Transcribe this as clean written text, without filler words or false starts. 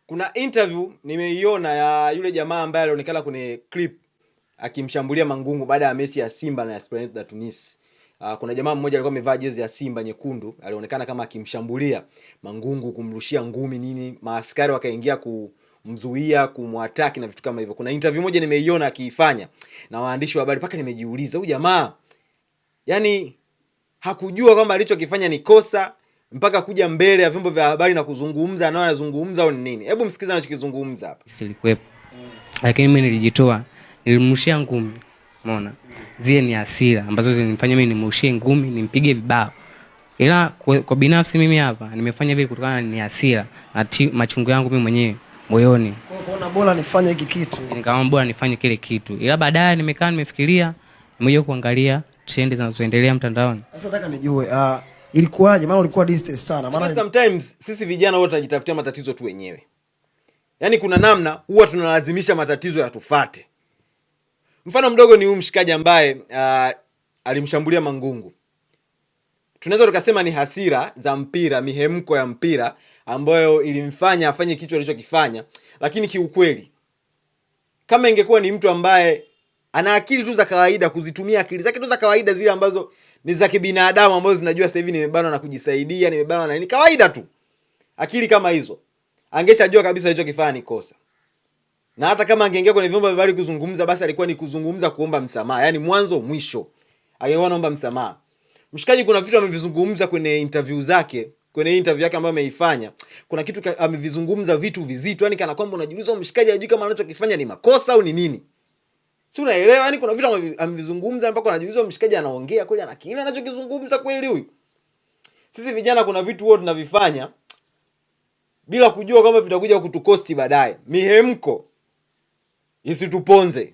Kuna interview nimeiona ya yule jamaa ambaye alionekana kwenye clip akimshambulia Mangungu baada ya mechi ya Simba na Esperance de Tunis. Kuna jamaa mmoja alikuwa amevaa jezi ya Simba nyekundu, alionekana kama akimshambulia Mangungu, kumrushia ngumi nini, maaskari wakaingia kumzuia, kumwataki na vitu kama hivyo. Kuna interview moja nimeiona akiifanya na waandishi wa habari, mpaka nimejiuliza huyu jamaa yani hakujua kwamba alichokifanya ni kosa mpaka kuja mbele ya vyombo vya habari na kuzungumza anazungumza au ni nini? Hebu msikize anachokizungumza hapa. Silikuwepo. Lakini mimi nilijitoa, nilimrushia ngumi. Umeona? Zile ni hasira ambazo zilinifanya mimi nimrushie ngumi, nimpige vibao. Ila kwa binafsi mimi hapa nimefanya vile kutokana ni hasira na machungu yangu mimi mwenyewe moyoni. Kwa hiyo ukaona bora nifanye hiki kitu. Nikaona bora nifanye kile kitu. Ila baadaye nimekaa nimefikiria, nimekuja kuangalia trend zinazoendelea mtandaoni. Sasa nataka nijue, ilikuwaje? Maana ulikuwa distance sana. Maana sometimes sisi vijana wote tunajitafutia matatizo tu wenyewe. Yaani kuna namna huwa tunalazimisha matatizo yatufate. Mfano mdogo ni huyu mshikaji ambaye alimshambulia Mangungu. Tunaweza tukasema ni hasira za mpira, mihemko ya mpira ambayo ilimfanya afanye kitu alichokifanya, lakini kiukweli kama ingekuwa ni mtu ambaye ana akili tu za kawaida, kuzitumia akili zake tu za kawaida zile ambazo ni za kibinadamu, ambazo zinajua sasa hivi nimebanwa na kujisaidia, nimebanwa na nini, kawaida tu akili kama hizo, angeshajua kabisa alichokifanya ni kosa. Na hata kama angeingia kwenye vyombo vya habari kuzungumza, basi alikuwa ni kuzungumza kuomba msamaha, yani mwanzo mwisho angekuwa anaomba msamaha. Mshikaji kuna vitu amevizungumza kwenye interview zake, kwenye interview yake ambayo ameifanya, kuna kitu amevizungumza vitu vizito, yani kana kwamba unajiuliza mshikaji hajui kama anachokifanya ni makosa au ni nini. Si unaelewa? Yani kuna vitu amevizungumza mpaka unajiuliza mshikaji anaongea kweli, ana kile anachokizungumza kweli huyu. Sisi vijana kuna vitu huwa tunavifanya bila kujua kama vitakuja kutukosti baadaye. Mihemko isituponze.